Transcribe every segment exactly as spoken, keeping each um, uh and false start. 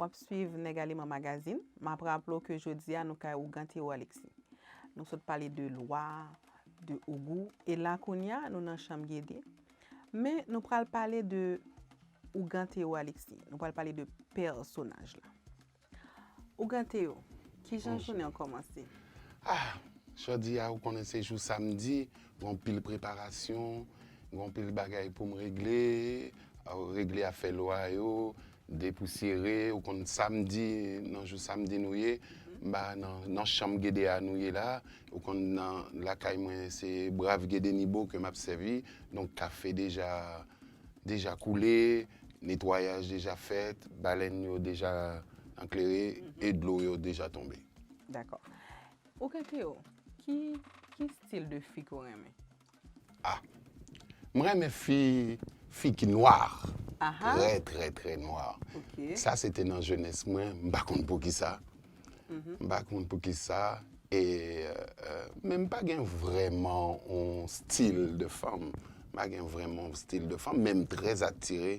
W ap swiv Nèg Aleman Magazine. M ap raple w ke jodi a nou kay Ougan Théo Alexis. Nou sot pale de lwa, de Ougou, e la kounye a nou nan chanm Gede. Men nou pral pale de Ougan Théo Alexis. Nou pral pale de pèsonaj la. Ougan Théo, kijan jounen an kòmanse? Ah, jodi a, ou konnen se jou samdi, gen anpil preparasyon, gen anpil bagay pou m regle, regle afè lwa yo, depousyere, ou konn samdi, nan jou samdi nou ye, m ba nan, nan chanm Gede a nou ye la, ou konn nan lakay mwen se Brav Gede Nibo ke m ap sèvi, donk kafe deja, deja koule, netwayaj deja fèt, balèn yo deja anklere e dlo yo deja tonbe. Dakò. Ougan Théo, ki, ki stil de fi ke w renmen? Ah, mwen renmen fi, fi ki nwa. Aha. Trè, trè, trè nwa. Ok. Sa se te nan jenès mwen, m pa konn poukisa. M pa konn poukisa. E, euh, men m pa gen vrèman yon stil de fanm. M pa gen vrèman yon stil de fanm, men m trè atire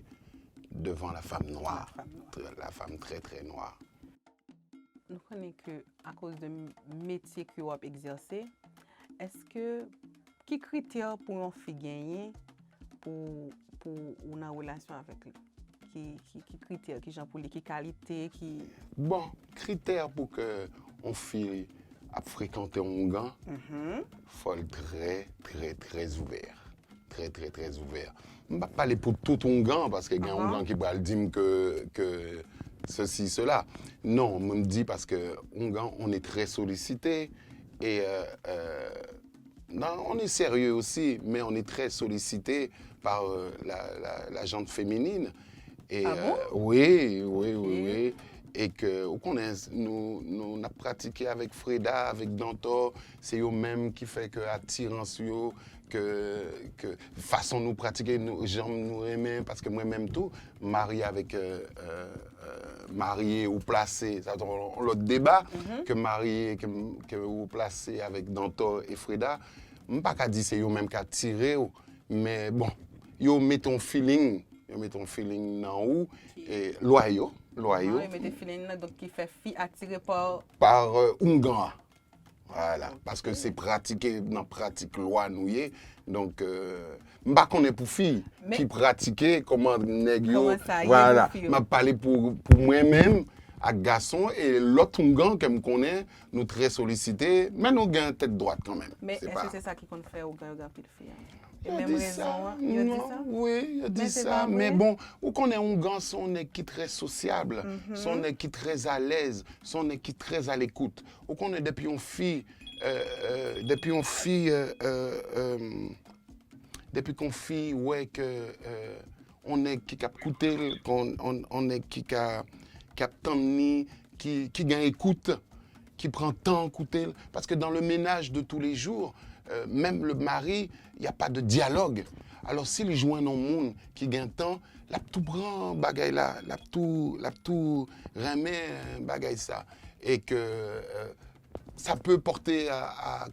devan la femme noire. La femme noire. Trè- La femme très, très noire. Nou konnen ke akoz de m- metye ke w ap egzèse, èske ki kritè pou yon fi genyen pou, pou ou nan relasyon avèk li? Ki, ki, ki kritè, ki jan pou li, ki kalite, ki... Bon, kritè pou ke yon fi ap frekante yon oungan, fò l trè, trè, trè ouvè. Trè, trè, trè ouvè. M p ap pale pou tout oungan, paske gen oungan ki pral di m ke, ke ceci, cela. Non, mwen m di paske oungan, on est très sollicité, et euh, euh, non, on est sérieux aussi, mais on est très sollicité par euh, la, la, la gente féminine. Et, Ah bon? euh, oui, oui, oui, Ok. oui. E ke, ou konnen, nou, nou n ap pratike avèk Freda, avèk Dantò, se yo menm ki fè ke atirans yo, ke, ke fason nou pratike, nou, jan nou renmen, paske mwen menm tou, m marye avèk, euh, euh, euh, marye ou plase, sa se yon lòt deba, ke marye, ke, ke ou plase avèk Dantò e Freda, m pa ka di se yo menm k atire w, men bon, yo mete yon feeling, yo mete yon feeling nan ou, e lwa yo, lwa yo, Yo mete feeling nan, donk ki fè fi atire pa... par euh, oungan an. Vwala, paske se pratike nan pratik lwa nou ye. Donk, euh, m pa konnen pou fi Men- ki pratike, kòman nèg yo, Kòman sa ye vwala, pou fi yo? M ap pale pou, pou mwen menm ak gason e lòt oungan ke m konnen, nou trè solisite, men nou gen tèt dwat kanmenm. Men Se èske pa- se sa ki konn fè oungan yo gen anpil fi a? E Yo menm di rezon sa, an, yo di non, sa? wi, yo di Men se sa, pa vre? Men bon, ou konnen oungan se yon nèg ki trè sosyab, se yon nèg ki trè alèz, se yon nèg ki trè alekout. Ou konnen depi yon fi, euh, euh, depi yon fi, euh, euh, euh, depi yon fi wè ke euh, yon nèg ki k ap koute l, yon, yon, yon nèg ki ka, k ap tann li, ki, ki gen ekout, ki pran tan koute l. Paske dans le ménage de tous les jours, euh, même le mari, il n'y a pas de dialogue. Alò, si l jwenn yon moun ki gen tan, l ap tou pran bagay la, l ap tou, l ap tou renmen bagay sa. E ke euh, ça peut porter à, à,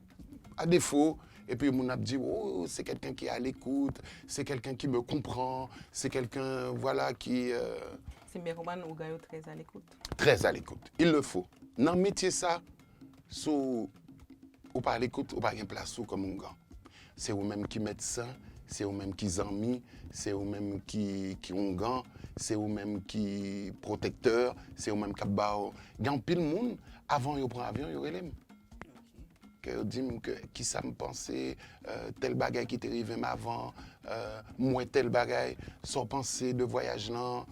à défaut. Epi moun ap di, oh, c'est quelqu'un qui est à l'écoute, c'est quelqu'un qui me comprend, c'est quelqu'un, voilà, qui euh, Si m byen konprann, oungan yo trè alekout. Très à l'écoute. Il le faut. Nan metye sa, si w pa alekout, ou pa gen plas ou kòm oungan. Se ou menm ki medsen, se ou menm ki zanmi, se ou menm ki, ki oungan, se ou menm ki pwotektè, se ou menm k ap ba w. Gen anpil moun, avan yo pran avyon, yo rele m. Ke yo di m ke kisa m panse, euh, tèl bagay ki te rive m avan, euh, m wè tèl bagay, sa w panse de vwayaj lan,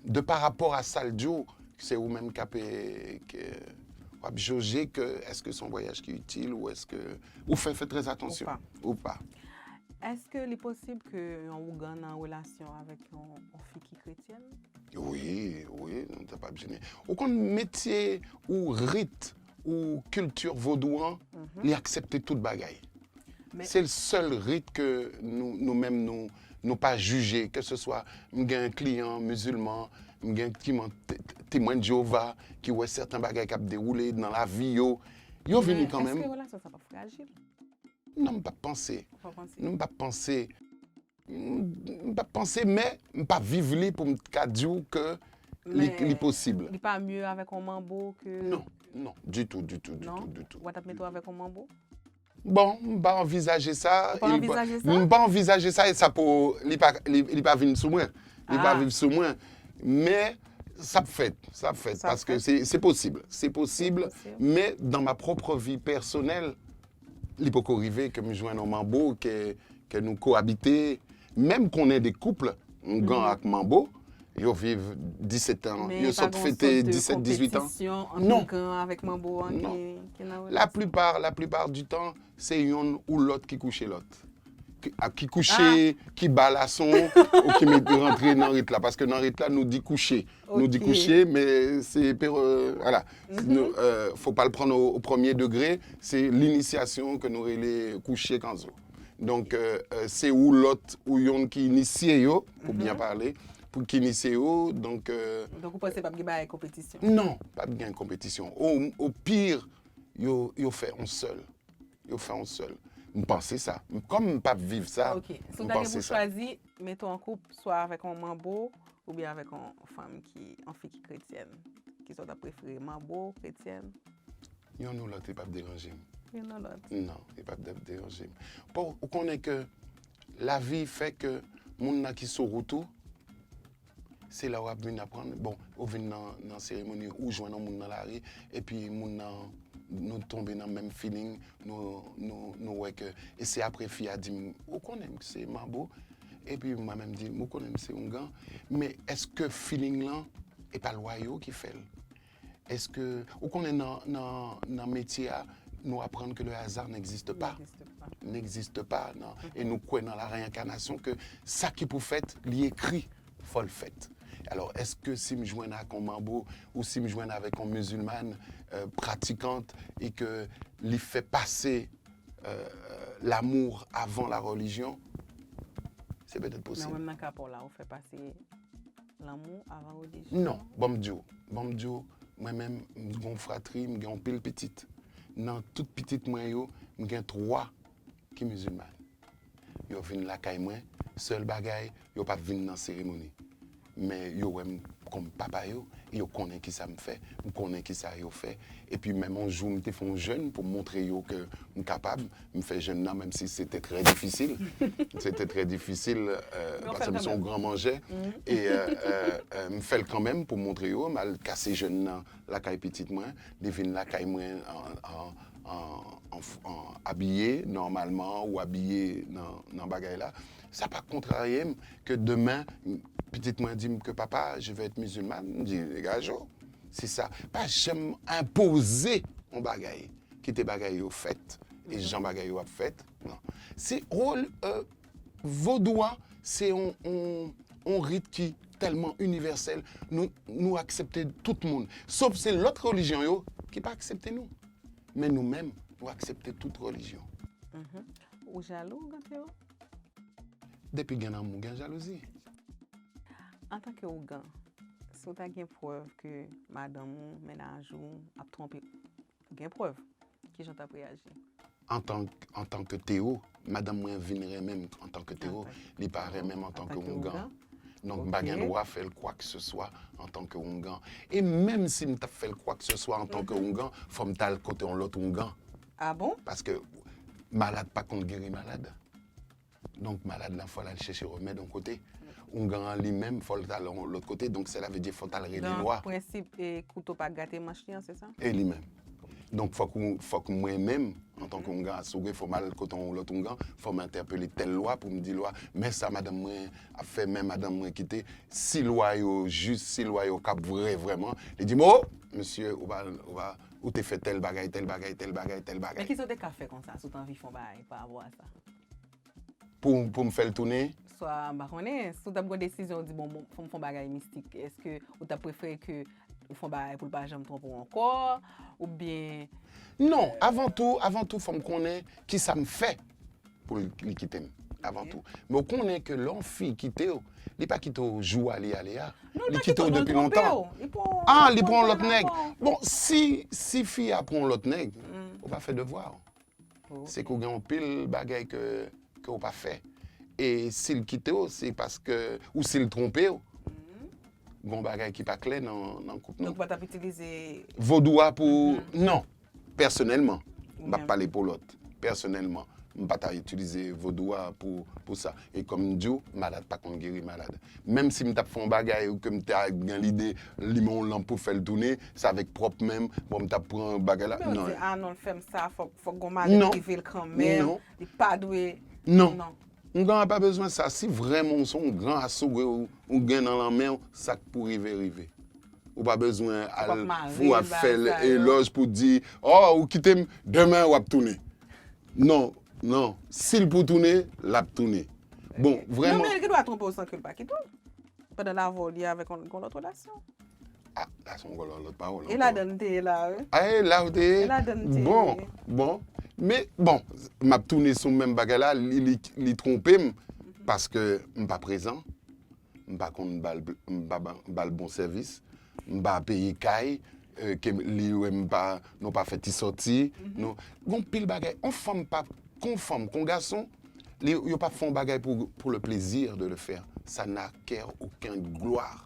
de pa rapò a sa l di w, se ou menm k ap, eh, ke, w ap joje ke èske se yon vwayaj ki itil ou èske ou fè, fè trè atansyon Ou pa. Ou pa. Èske li posib ke yon oungan nan relasyon avèk yon, yon fi ki kretyèn? Wi, wi, nou ta p ap jennen. Ou konn metye ou rit ou kilti vodou an, li aksepte tout bagay. Men- Se l sèl rit ke nou, nou menm nou, nou pa jije, ke se swa m gen kliyan mizilman, m gen kliyan te- te- temwen de Jewova ki wè sèten bagay k ap dewoule nan lavi yo, yo vini kanmenm. Èske relasyon sa p ap frajil? Non, m p ap panse. Ou pa panse? Non, m p ap panse. M, m p ap panse, men m pa viv li pou m ka di w ke Li, li posib. Li pa mye avèk yon manbo ke... Non, non, ditou, ditou, ditou, ditou. Ou pa t ap mete w avèk yon manbo? Bon, m pa anvizaje sa. Ou pa anvizaje sa? M pa anvizaje sa e sa pou li pa, li, li pa vin sou mwen. Li pa viv sou mwen. Men sa ap fèt, sa ap fèt paske se, se posib. Se posib, men dans ma propre vie personnelle, li poko rive ke m jwenn yon manbo, ke, ke nou koabite. Menm konnen de koup, oungan ak manbo, yo viv disèt an, yo sot fete disèt, dizuit an. Non. Oungan avèk manbo an ki, ki nan relasyon. La plupart, la plupart du temps, se yonn ou lòt ki kouche lòt. Ki, a, ki kouche, ki ba lason, ou ki met rantre nan rit la. Paske nan rit la, nou di kouche. Nou di kouche, men se, euh, voilà. Nou, euh, faut pas le prendre au, au premier degré. Se linisyasyon ke nou rele kouche kanzo. Donk, euh, euh, se ou lòt, ou yonn ki inisye yo, pou byen pale, pou ki inisye yo. Donk, euh, Donk, ou panse p ap gen bagay konpetisyon? Non, p ap gen konpetisyon. O, o pire, yo, yo fè yon sèl. Yo fè yon sèl. M panse sa. Kòm m p ap viv sa, Ok. Si w ta gen pou chwazi, mete w an koup, swa avèk yon manbo, oubyen avèk yon fanm ki, yon fi ki kretyèn. Kisa w ta prefere, manbo, kretyèn? Yonn ou lòt, li p ap deranje m. Yonn ou lòt. Non, li p ap de-, deranje m. Bon, ou konnen ke lavi fè ke moun nan ki sou wout ou, se la w ap vin aprann, bon, ou vin nan, nan seremoni, ou jwenn yon moun nan lari, epi moun nan, nou tonbe nan menm feeling, nou, nou, nou wè ke, e se apre fi a di m, ou konnen m se manbo, epi mwen menm di m, ou konnen m se oungan, men èske feeling lan, e pa lwa yo ki fè l? Èske, ou konnen nan, nan, nan metye a, nou aprann ke le hasard n'existe pas. N'existe pas, non. E nou kwè nan la réincarnation, ke sa ki pou fèt, li ekri, fò l fèt. Alò, èske si m jwenn ak yon manbo, ou si m jwenn avèk yon mizilman, euh, pratikant, e ke li fè pase, euh, l'amour avant la religion, se petèt posib. Men ou menm nan ka pa w la, ou fè pase lanmou avan relijyon? Non, ban m di w. Ban m di w, mwen menm, m gen yon fratri, m gen yon pil pitit. Nan tout pitit mwen yo, m gen twa ki mizilman. Yo vin lakay mwen, sèl bagay, yo p ap vin nan seremoni. Men yo wè m kòm papa yo, e yo konnen kisa m fè, m konnen kisa yo fè. Epi menm yon jou, m te fè yon jèn pou m montre yo ke m kapab, m fè jèn nan, menm si se te trè difisil. Se te trè difisil, euh, paske m se yon gran manjè. E, euh, euh, euh, m fè l kanmenm pou montre yo, m al kase jèn nan lakay pitit mwen, li vin lakay mwen an, an, an, an, an abiye nòmalman ou abiye nan, nan bagay la. Sa pa kontrarye m ke demen, pitit mwen di m ke papa, je veux être musulmane, m di, degaje w. Se sa. Pa janm enpoze yon bagay. Kite bagay yo fèt. E jan bagay yo ap fèt. Non. Se ròl, euh, vodou a, se yon, yon, yon rit ki tèlman inivèsèl, nou, nou aksepte tout moun. Sof se lòt relijyon yo ki pa aksepte nou. Men nou menm, nou aksepte tout relijyon. Mhm. Ou jalou, Ganteo? Depi gen lanmou, gen jalouzi. Antanke ougan, si w ta gen prèv ke madanm ou, mennaj ou ap twonpe w, ou gen prèv, kijan w t ap reyaji? Antan, antanke Teo, madanm mwen vin renmen m antanke Teo, li pa renmen m antanke oungan. Donk, m pa gen dwa fè l kwa ke se swa antanke oungan. E menm si m t ap fè l kwa ke se swa antanke oungan, fò m t al kote yon lòt oungan. Ah bon? Paske malad pa konn geri malad. Donk, malad lan, fò l al chèche remèd yon kote. Oungan an li menm, fò l t al yon lòt kote. Donk, sèla vle di fò l t al rele lwa. Donk, prensip e kouto pa gate manch li an, se sa? E li menm. Donk, fòk ou, fòk mwen menm, antanke oungan, si w gen fò m al kote yon lòt oungan, fò m entèpele tèl lwa pou m di lwa, men sa madanm mwen ap fè, men madanm mwen kite, si lwa yo jis, si lwa yo k ap vrè vrèman, li di m, o, mesye, ou pa, ou pa, ou te fè tèl bagay, tèl bagay, tèl bagay, tèl bagay. Men kisa w te ka fè konsa, si w t anvi fè yon bagay pa rapò a sa? Pou, pou m fè l tounen? Swa, m pa konnen, si w t ap gen yon desizyon, w di, bon, bon, fò m fè yon bagay mistik, èske ou t ap prefere ke ou fè yon bagay pou l pa janm twonpe w ankò, oubyen... Non, avan tou, avan tou, fò m konnen kisa m fè pou l, li kite m, avan tou. Men w konnen ke lè yon fi kite w, li pa kite w jou a li ale a. Li kite w depi lontan. Ah, li pran yon lòt nèg. Bon, si, si fi a pran yon lòt nèg, ou pa fè devwa w. Se ke w gen anpil bagay ke, ke w pa fè. E si l kite w, se paske, ou si l twonpe w, gon bagay ki pa klè nan, nan koup nou. Donk, ou pa t ap itilize vodou a pou, non. Pèsonèlman, m ap pale pou lòt. Pèsonèlman, m pa ta itilize vodou a pou, pou sa. E kòm m di w, malad pa konn geri malad. Menm si m t ap fè yon bagay ou ke m ta gen lide limen yon lanp pou fè l tounen, se avèk pwòp men m, bon, m t ap pran bagay la. Men ou di, a non, l fè m sa, fòk, fòk gon malè rive l kanmenm. Li pa dwe. Non. Yon gran pa bezwen sa. Si vrèman w se yon gran asogwe ou, ou gen nan lanmen w, sa k pou rive, rive. Ou pa bezwen al fou ap fè l elòj pou di, oh, ou kite m, demen w ap tounen. Non, non. Si l pou tounen, l ap tounen. Bon, vrèman. Non, men li gen dwa twonpe w san ke l pa kite w. Pandan l avè w, li avèk yon, yon lòt relasyon. Ah, la se yon lòt pawòl ankò. E ladan l te ye la, wi. Ah, e la ou te ye? E ladan l te ye. Bon, bon. Men, bon, m ap tounen sou menm bagay la, li, li, li twonpe m, paske m pa prezan. M pa konn ba l, m pa ba, ba l bon sèvis, m pa peye kay, euh, ke li wè m pa, nou pa fè ti sòti, nou, gon pil bagay. On fanm pa, kon fanm, kon gason, li, yo pa fè yon bagay pou, pour le plaisir de le faire. Ça n'acquiert aucune gloire.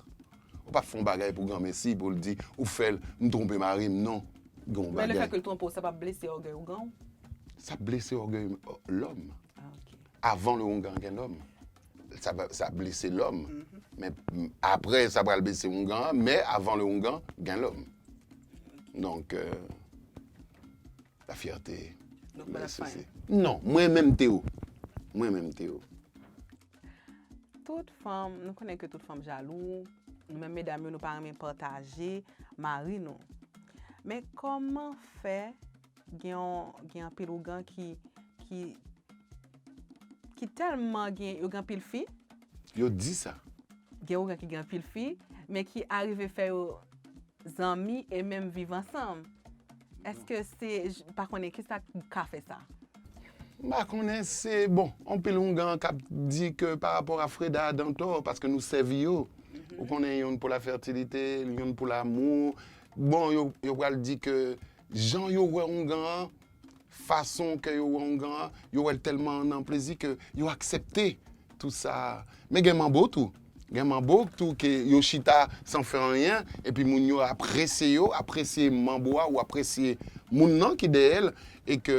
Ou pa fè yon bagay pou granmesi, pou l di, ou fè l, m twonpe mari m, non. Gon bagay. Men lefètke l twonpe w, sa pa blese ògèy ougan w? Sa blese ògèy, euh, lòm. Ah, ok. Avan le oungan gen lòm. Sa va, sa blese lòm. Men, mm, apre, sa pral blese oungan an, men avan le oungan, gen lòm. Donk, euh, la fierté. Donk, pa la fayen. Non, mwen menm Théo. Mwen menm Théo. Tout fanm, nou konnen ke tout fanm jalou. Nou menm medam yo, nou pa renmen pataje mari nou. Men kòman fè gen yon, gen anpil ougan ki, ki, ki tèlman gen, yo gen anpil fi. Yo di sa. Gen ougan ki gen anpil fi, men ki arive fè yo zanmi e menm viv ansanm. Èske se, j-, pa konnen kisa k ka fè sa? M pa konnen, se, bon, anpil oungan k ap di ke pa rapò a Freda a Dantor, paske nou sèvi yo. Ou konnen, youn pou la fètilite, youn pou lamou. Bon, yo, yo pral di ke jan yo wè oungan an, fason ke yo wè oungan an, yo wè l tèlman nan plezi ke yo aksepte tout sa. Men gen manbo tou. Gen manbo tou ke yo chita san fè anyen, epi moun yo apresye yo, apresye manbo a ou apresye moun nan ki dèyè l, e ke,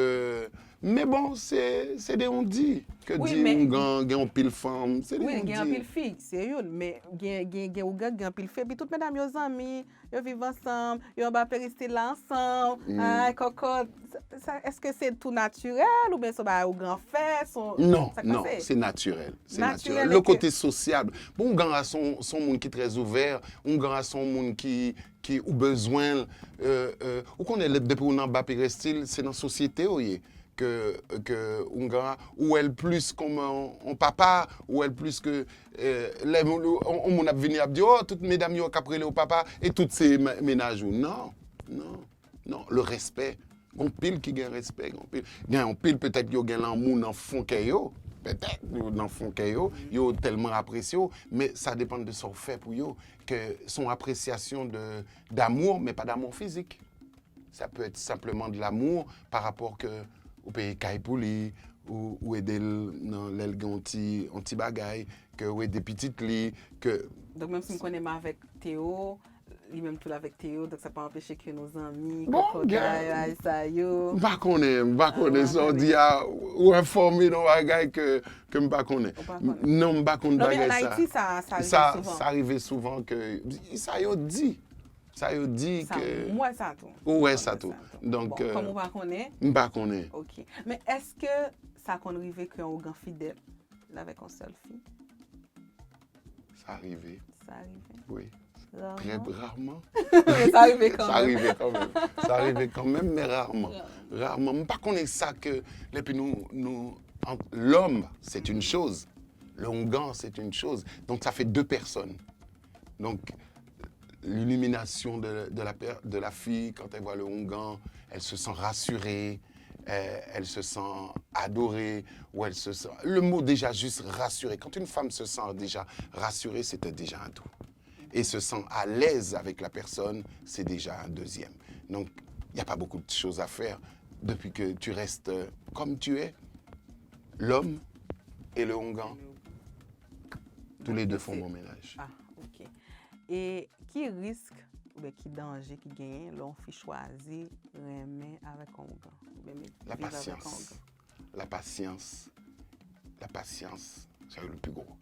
men bon, se, se de on di, ke di oungan, gen on pil fanm, se de on di. Wi, gen anpil fi, se youn, men gen, gen, gen oungan, gen anpil fi, epi tout medam yo zanmi, yo viv ansanm, yo anba peristil la ansanm, ay, kòkòt. Sa, sa, èske se tou natirèl oubyen se yon bagay oungan fè? Non, non, se natirèl. Se natirèl. Le kote sosyab. Bon, oungan a se yon, se yon moun ki trè ouvè, oungan a se yon moun ki, ki ou bezwen l, euh, euh, ou konnen, lè, depi ou nan anba peristil, se nan sosyete w ye. Ke, ke oungan an, ou wè l plis kòm on, on papa, ou wè l plis ke, eh, lè moun, on, on moun ap vini, ap di, oh, tout medam yo k ap rele w papa, e tout se me-, mennaj ou. Non, non, non, le respect. Gon pil ki gen respè, gon pil. Gen on pil, petèt yo gen lanmou nan fon kè yo, petèt yo nan fon kè yo, yo tèlman apresye w, men sa depann de sa w fè pou yo, ke se yon apresyasyon de, d'amour, men pa d'amour fizik. Ça peut être simplement de l'amour par rapport que ou peye kay pou li, ou, ou ede l nan lè l gen yon ti, yon ti bagay, ke ou ede pitit li, ke... Donk, menm si m konnen m avèk Théo, li menm tou l avèk Théo, donk sa pa anpeche ke nou zanmi, bon, kòkòtay, ay, sa yo. M pa konnen, m pa konnen sa w di a, ou enfòme nan bagay ke, ke m pa konnen. Ou pa konnen. Non, m pa konn bagay sa. Non, men an Ayiti, sa, sa rive souvan. Sa rive souvan ke, sa yo di. Sa yo di ke... Sa, m wè sa tou. Ou wè sa tou. Donk, bon, euh, kòm ou pa konnen? M pa konnen. Ok. Men èske sa konn rive ke yon oungan fidèl avèk yon sèl fi? Sa rive. Sa rive? Wi. Rarman? Trè rarman. Men sa rive kanmenm. Sa rive kanmenm. Sa rive kanmenm, men rarman. Rarman. Rarman. M pa konnen sa ke, epi nou, nou, an, l'homme, c'est une chose. Le oungan, c'est une chose. Donc, ça fait deux personnes. Donc, l'illumination de, de la per-, de la fille, quand elle voit le oungan, elle se sent rassurée, euh, elle se sent adorée, ou elle se sent, le mot déjà juste rassurée. Quand une femme se sent déjà rassurée, c'est déjà un tout. Et se sent à l'aise avec la personne, c'est déjà un deuxième. Donc, il n'y a pas beaucoup de choses à faire depuis que tu restes, euh, comme tu es, l'homme et le oungan. Tous les deux font bon ménage. Ah, ok. E ki risk oubyen ki danje ki genyen lè yon fi chwazi renmen avèk yon ougan? Oubyen viv avèk yon ougan? La patience. La patience. La patience, c'est le plus gros.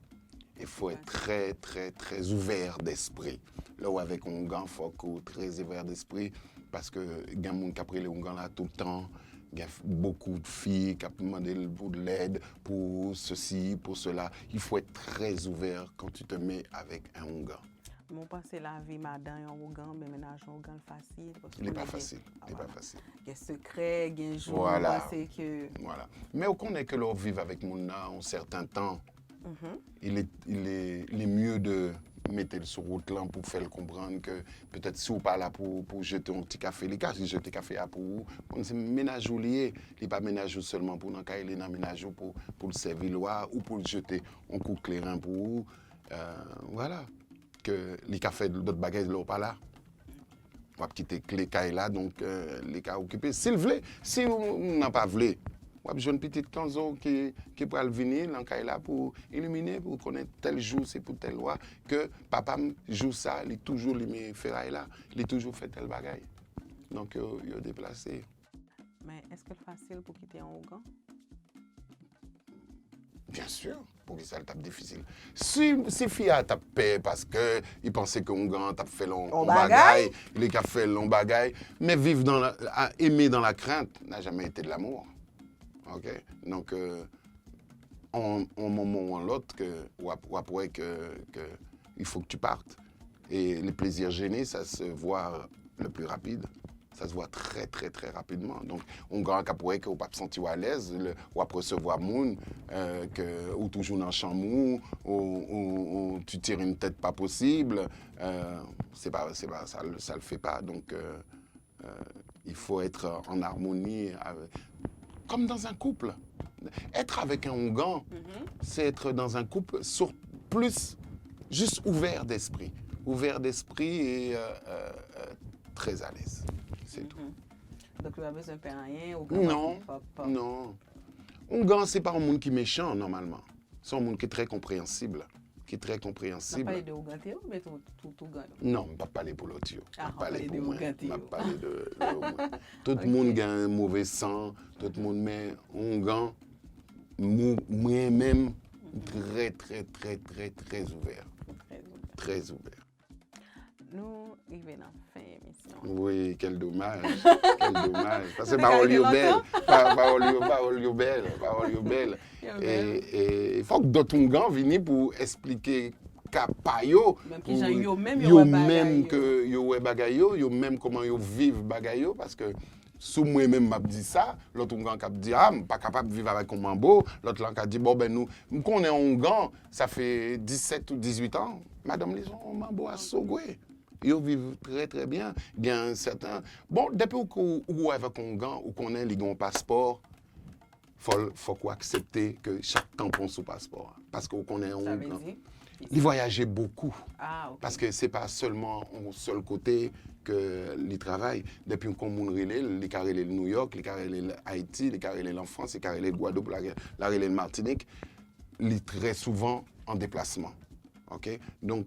Il faut être très, très, très ouvert d'esprit. Lè ou avèk yon ougan, fòk ou très ouvert d'esprit, paske gen moun k ap rele ougan la tout le temps, gen beaucoup de filles k ap mande l pou lèd, pour ceci, pour cela. Il faut être très ouvert quand tu te mets avec un ougan. Men w panse lavi madan yon ougan, men mennaj yon ougan l fasil? Li pa fasil. Li pa fasil. Gen sekrè, gen jou, ou panse ke... Voilà. Men ou konnen ke lè w viv avèk moun nan yon sèten tan, il est, il est, il est mieux de mete l sou wout lan pou fè l konprann ke petèt si w pa la pou, pou jete yon ti kafe, li ka jete kafe a pou ou. Bon, se mennaj ou li ye. Li pa mennaj ou sèlman pou nan kay, li nan mennaj ou pou, pou l sèvi lwa ou pou l jete yon kou kleren pou ou. Euh, voilà. Ke li ka fè lòt bagay lè w pa la. W ap kite kle kay la, donk euh, li ka okipe. Si l vle, si ou nan pa vle, w ap jwenn pitit kanzo ki, ki pral vini nan kay la pou ilimine, pou konnen tèl jou se pou tèl lwa, ke papa m, jou sa, li toujou limen feray la, li toujou fè tèl bagay. Donk yo, yo deplase. Men èske l fasil pou kite yon ougan? Byen si, poukisa l t ap difisil? Si, si fi a t ap pè paske li panse ke ougan an t ap fè l yon bagay, li t ap fè l yon bagay, men vivre dans la, aimer dans la crainte n'a jamais été de l'amour. Ok? Donk, euh, on, on moman ou an lòt ke w ap, w ap wè ke, ke il faut que tu partes. Et les plaisirs gênés, ça se voit le plus rapide. Ça se voit très, très, très rapidement. Donk, yon gran k ap wè ke ou p ap santi w alèz, lè w ap resevwa moun, euh, ke ou toujou nan chanm ou, ou, ou, ou tu tires une tête pas possible, euh, c'est pas, c'est pas, ça, ça le fait pas. Donc, euh, euh, il faut être en harmonie avec, comme dans un couple. Être avec un ougan, c'est être dans un couple sur plus, juste ouvert d'esprit. Ouvert d'esprit et euh, euh, euh, très à l'aise. C'est tout. Donk, li pa bezwen pè anyen, ougan pa... Non, non. Ougan, se pa yon moun ki mechan, nòmalman. Se yon moun ki trè konpreyansib. Ki trè konpreyansib. N ap pale de ougan Théo, oubyen tout, tout ougan yo? Non, m p ap pale pou lòt yo. M ap pale pou mwen. M ap pale de, de mwen. Tout moun gen move san, tout moun, men ougan, mwen menm, trè, trè, trè, trè, trè ouvè. Trè ouvè. Nou rive nan fen emisyon. Wi, quel dommage. Quel dommage. Paske pawòl yo bèl. Pawòl yo, pawòl yo bèl. Pawòl yo bèl. E fòk dòt ougan vini pou esplike ka pa yo. Menm kijan yo menm yo wè bagay yo. Yo menm kòman yo viv bagay yo. Paske sou mwen menm m ap di sa, lòt ougan k ap di, a, m pa kapab viv avèk yon manbo. Lòt lan ka di, bon, ben nou, m konnen yon ougan, sa fè disèt ou dizuit an, madanm li se yon manbo a Sogwe. Yo viv trè, trè byen. Gen sèten, bon, depi ou, ou avèk yon ougan, ou konnen li gen yon paspò, fò, fòk ou aksepte ke chak tanpon sou paspò a. Paske ou konnen yon ougan, li vwayaje bokou. Paske se pa sèlman yon sèl kote ke li travay. Depi yon moun rele l, li ka rele l New York, li ka rele l Ayiti, li ka rele l an Frans, li ka rele l Gwadloup, l a rele l Matinik. Li trè souvan an deplasman. Ok? Donk,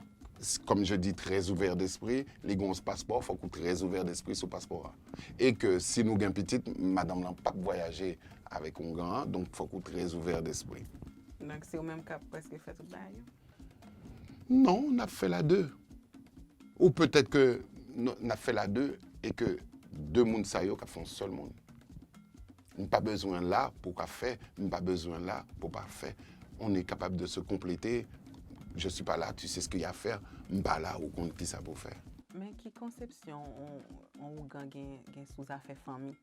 comme je dis, très ouvert d'esprit, li gen yon paspò, fòk ou trè ouvè despri sou paspò a. E ke si nou gen pitit, madanm lan p ap vwayaje avèk ougan an, donk fòk ou trè ouvè despri. Donk, se ou menm k ap prèske fè tout bagay yo? Non, n ap fè l a de. Ou petèt ke n ap fè l a de e ke de moun sa yo k ap fè yon sèl moun. M pa bezwen la pou w ka fè, m pa bezwen la pou w pa fè. On est capable de se compléter. Je suis pas là, tu sais ce qu'il y a à faire. M pa la, ou konn kisa pou w fè. Men ki konsepsyon yon ougan gen, gen sou zafè fanmi?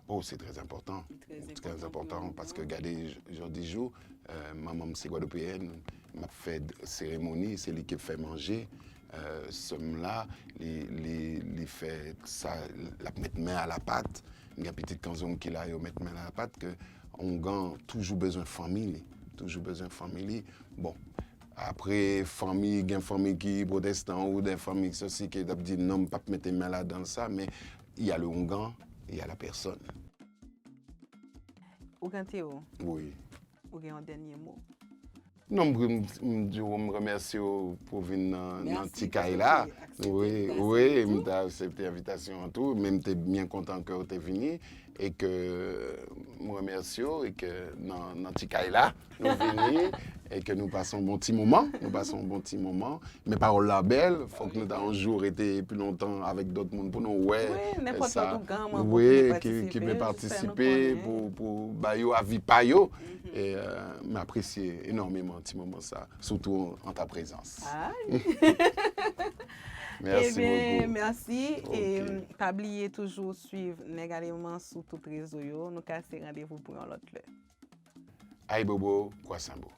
Oh, c'est très important. C'est très important parce que gade, jodi jou, euh, manman m se gwadloupeyèn, m ap fè seremoni, se li ki fè manje. Euh, sè m la, li, li, li fè sa, l ap met men a la pat. M gen pitit kanzo m ki la, yo met men a la pat, ke ougan toujou bezwen fanmi li. Toujou bezwen fanmi li. Bon, apre, fanmi, gen fanmi ki pwotestan ou gen fanmi ki sesi, ki ap di non, m p ap mete men ladan sa, men il y a le ougan, il y a la personne. Ougan Théo. Wi. Ou gen yon dènye mo? Non, m, m, m di w, m remèsye w pou w vin nan, nan ti kay la. Wi, wi, m te aksepte envitasyon an tou, men m te byen kontan ke w te vini e ke m remèsye w e ke nan, nan ti kay la, nou vini e ke nou pase yon bon ti moman, nou pase yon bon ti moman. Men pawòl la bèl, fòk nou ta yon jou rete pi lontan avèk dòt moun pou nou wè Wi, nenpòt sa. lòt ougan, mwen Wi, kontinye ki, ki vle patisipe, jis fè nou patisipe konnen. Pou, pou ba yo avi pa yo. E euh, m apresye enòmeman ti moman sa, sitou an ta prezans. Ay. Mèsi Ebyen, bokou. Mèsi. E Ok. pa bliye toujou swiv Nèg Aleman sou tout rezo yo. Nou kase randevou pou yon lòt lè. Ayibobo, kwasanbo.